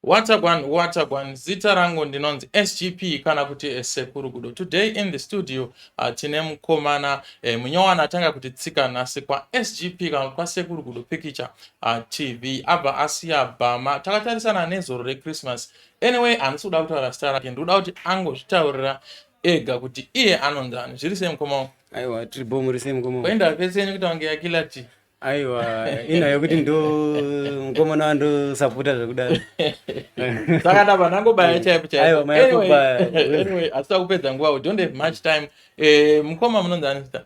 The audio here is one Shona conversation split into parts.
Wagwan, wagwan, zita rangu ndinonzi SGP kana kuti Sekuru Gudo. Today in the studio tine mukomana munyowana atanga kuti tsika nhasi kwaSGP kana kuti kwaSekuru Gudo Picture TV. Abva asiya bhama takatarisana nezoro reChristmas. Anyway, handisi kuda kutaura zita rake, ndikuda kuti angozvitaurira ega kuti iye anonzani. Zviri sei, mukoma wangu? Aiwa, tiri bo, muri sei, mukoma? Kuenda pese yenyu kuti wange yakilati. Aiwa, ina yekuti ndo mukomana wandosapota zvekudaro. Saka ndabva ndangobaya chaipo chaipo. Aiwa, mayakubaya. Anyway, hatisa kupedza nguva, we don't have much time. Mukoma, munonzi zita?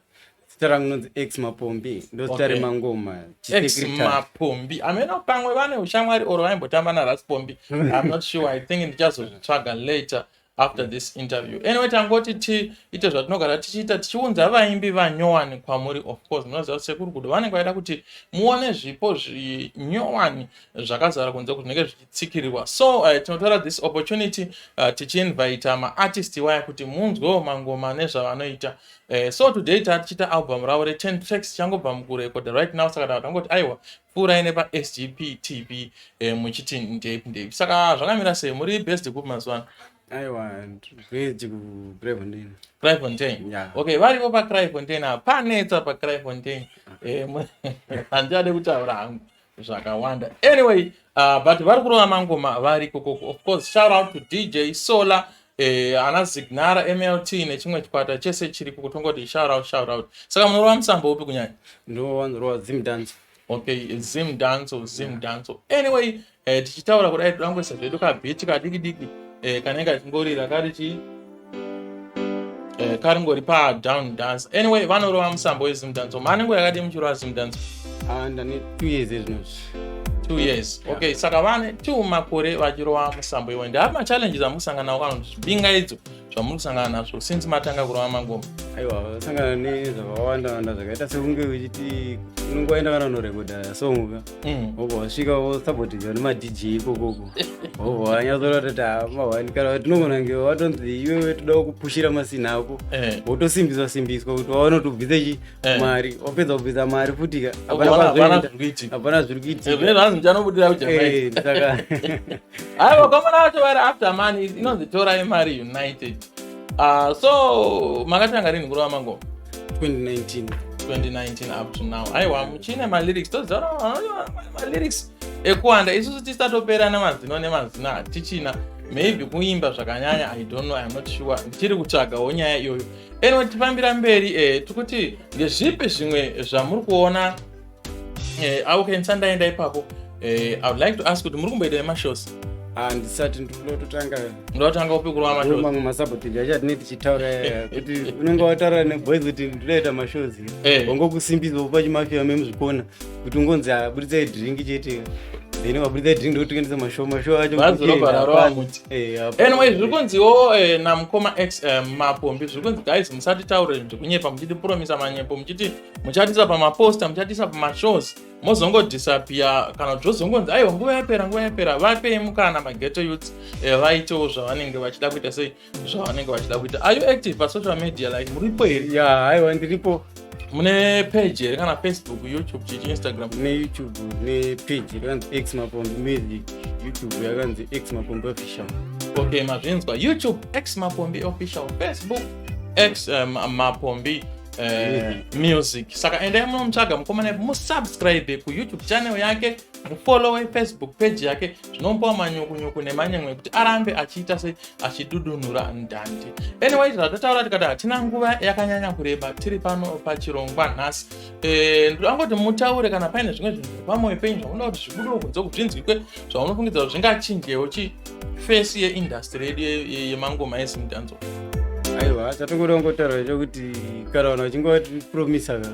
Zita rangu nonzi X Mapombi, ndo zita remangoma. X Mapombi. Ameno pamwe vane ushamwari or vaimbotamba naRas Pombi, I'm not sure. I think ndichazozvitsvaga later after this interview. Anyway, tangoti tiite zvatinogara tichiita, tichiunza vaimbi vanyowani kwamuri. Of course munoziva kuti Sekuru Gudo vanenge vaida kuti muone zvipo zvinyowani zvakazara kunze zvinenge zvichitsikirirwa. So tinotora this opportunity tichiinvita maartist waya kuti munzwewo mangoma nezvavanoita. So today tatichiita album ravo re10 tracks, tichangobva mukurekodha right now. Saka tangoti aiwa, pfuurai nepaSGP TV muchiti ndepi ndepi. Saka zvakamira sei? Muri based kupi mazuva ano? Aiwa, based kuBraaifontein. Kraaifontein. Yeah. Okay, varipo paKraaifontein apa, panetsa paKraaifontein. Handichade kutaura hangu zvakawanda. Anyway, but vari kurova mangoma vari kokoko. Of course, shout out to DJ Solar, ana Zignara MLT nechimwe chikwata chese chiripo, kutongoti shout out, shout out. Saka munorova musambo upi kunyanya? Ndo wanzorova Zim dance. Okay, Zim dance, Zim dance. Anyway, tichitaura kudai, todangoisa zvedu kabeat kadiki diki kanenge kachingorira kari chi karingori padown dance. Anyway, vanorova musambo weZim dance. Manengo yakadii muchirova Zim dance? Ah, ndane 2 years ezvinozvi. 2 years. Okay, saka vane 2 makore vachirova musambo iwo. Ndeapi machallenges amuri kusangana nawo kana kuti zvibingaidzo zvamuri kusangana nazvo since matanga kurova mangoma? Aiwa, vasangana nezvakawanda wanda, zvakaita sekunge uchiti unonge waenda kana unorekodha song ka, wobva wasvika wosapotirwa nemaDJ ikokoko, wobva wanyatsoona kuti mahwani kana tinogona kunge watonzi iwewe toda kupushira masini ako, wotosimbiswa simbiswa kuti waone kuti ubvise chi mari. Wapedza kubvisa mari futi ka, hapana hapana hapana zviri kuitika. Hapana zviri kuitika. Zvine zvanzi muchanobudira kuJamaica. Saka Aiwa, vakomana vacho vari after money, inonzi Torai Mari United. So makatanga rini kurova mangoma? 2019. 2019 up to now. Aiwa, muchine malyrics, toziva malyrics ekuwanda. Isusu tisatopera nemazino nemazino, hatichina. Maybe kuimba zvakanyanya, I don't know, I'm not sure, ndichiri kutsvagawo nyaya iyoyo. Anyway, tifambira mberi, tikuti ndezvipi zvimwe zvamuri kuona? Okay, ndisandaenda ipapo, I would like to ask kuti muri kumboita nemashows? Ah, ndisati, ndinototanga. Ndotanga upi kurova mashows? Mamwe masabhoteji acho atinee tichitaura kuti unenge wataura neboys kuti ndinoita mashows, wangokusimbisa pachimafia memuzvikona kuti ungonzi abuditsai drink chete, then wabuditsai drink ndokutoendesa mashow, mashow acho. Bhazi robva rarova muti. Hapana. Anyway, zviri kunziwo namukoma X Mapombi, zviri kunzi, "Guys, musatitaure zvinhu zvekunyepa muchitipromisa manyepo, muchiti muchatisa pamaposta, muchatisa pamashows, mozongodisappear kana kuti zvozongonzi aiwa, nguva yapera, nguva yapera." Vapei mukana maghetto youths, vaitewo zvavanenge vachida kuita. Sei zvavanenge vachida kuita? Are you active pasocial media? Like, muripo here? Ya, aiwa, ndiripo. Mune page here, kana Facebook, YouTube, chichi, Instagram? NeYouTube, nepage yakanzi X Mapombi Music. YouTube yakanzi X Mapombi Official. Okay, mazvinzwa. YouTube, X Mapombi Official. Facebook, X Mapombi Music. Saka endai munomutsvaga mukomana, musubscribe kuYouTube channel yake, mufollowe Facebook page yake. Zvinomupawo manyukunyuku nemanyemwe ekuti arambe achiita se achidudunura ndandi. Anyway, zvatataura tikati hatina nguva yakanyanya kureba tiri pano pachirongwa nhasi. Ndoda ngoti mutaure kana paine zvimwe zvinhu zviri pamwoyo penyu zvamunoda kuti zvibudewo kunze, kuzvinzwikwe, zvaunofungidzira kuti zvingachinjewo chifesi yeindustry yedu yemangoma eZimdanzo. Aiwa, chatongoda kungotaura chokuti kana vanhu vachinge vatipromisa ka,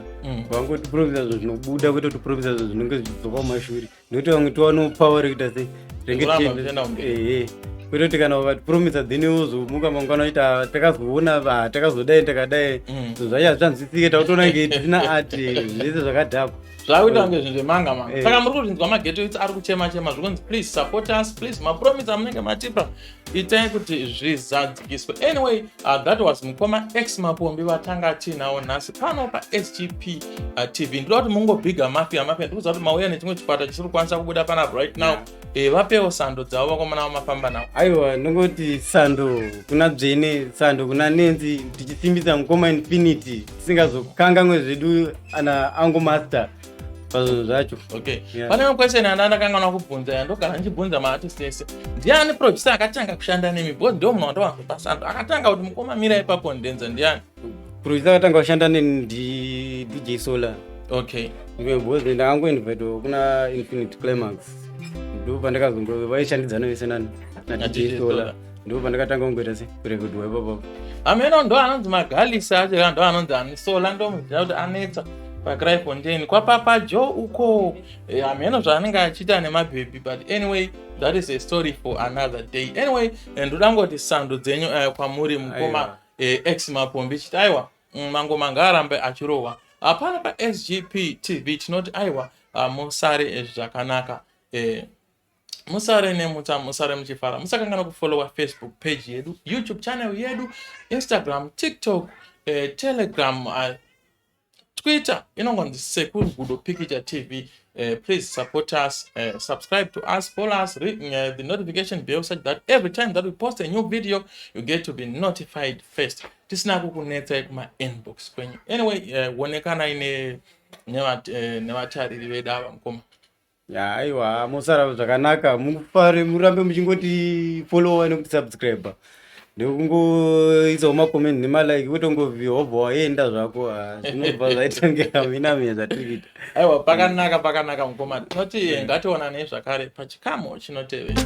vangotipromisa zvinhu zvinobuda, kwete kutipromisa zvinhu zvinenge zvichidzoka kumashure, nekuti vamwe tiwanewo power rekuita sei renge Kuramba muchienda kumberi. Ehe, kwete kuti kana vakatipromisa then wozomuka mangwana uchiti, "Ah, takazoona, ah, takazodai, takadai." Zvinhu zvacho hazvichanzwisike, takutoona nge tisina ati zvese zvakadhakwa. Zvakuita kunge zvinhu zvemanga manga. Eh. Saka muri kuzvinzwa, maghetto youths ari kuchema chema, zvikunzi please support us, please. Mapromise amunenge matipa, itai kuti zvizadzikiswe. Anyway, that was mukoma X Mapombi vatanga tiinawo nhasi pano paSGP TV. Ndoda kuti mungobhiga Mafia Mafia. Ndikuziva kuti mauya nechimwe chikwata chisiri kukwanisa kubuda panapa right now. Vapewo sando dzavo vakomana vamafamba navo. Aiwa, ndongoti sando kuna Dzvene, sando kuna Nenzi, tichisimbisa mukoma Infinity, tisingazokangamwe zvedu ana Ango Master pazvinhu zvacho. Okay. Yeah. Pane question yanda ndakanganwa kubvunza, yandogara ndichibvunza maartist ese. Ndiani producer akatanga kushanda nemi? Because ndo munhu wandowanzopa sando, akatanga kuti mukoma mira ipapo ndenza, ndiani? Producer akatanga kushanda neni ndi DJ Solar. Because ndakangoinvitwa kuna Infinite Climax, ndo pandakazongo vaishandidzana vese nani na Na DJ DJ Solar. Solar. Ndo pandakatanga kungoita se kurekodwa ipapapo. Ameno ndo anonzi magalisi acho ka, ndo anonzi ani Sola, ndomuziva kuti anetsa paKraaifontein kwaPapa Joe uko. Hameno zvaanenge achiita nemabhebhi, but anyway, that is a story for another day. Anyway, ndoda ngoti sando dzenyu kwamuri mukoma Aiwa. X Mapombi, chiti aiwa, mangoma ngaarambe achirohwa hapana paSGP TV. Tinoti aiwa, musare zvakanaka, musare nemutsa, musare muchifara. Musakanganwa kufollowa Facebook page yedu, YouTube channel yedu, Instagram, TikTok, Telegram, Twitter, inongonzi Sekuru Gudo Pikicha TV. Please support us, subscribe to us, follow us, ring the notification bell such that every time that we post a new video, you get to be notified first, tisina kukunetsai kuma-inbox kwenyu. Anyway, wonekanai nevatariri vedu ava, mukoma. Ya, aiwa, musara zvakanaka, mufare, murambe muchingoti followa nekuti subscribe nekungoisawo macomment nemalike, kutongovi wobva waenda zvako. Ah, zvinobva zvaita kunge hamina mina zvatiri kuita. Aiwa, pakanaka, pakanaka mukoma. Tinoti ngationanei zvakare pachikamu chinotevera.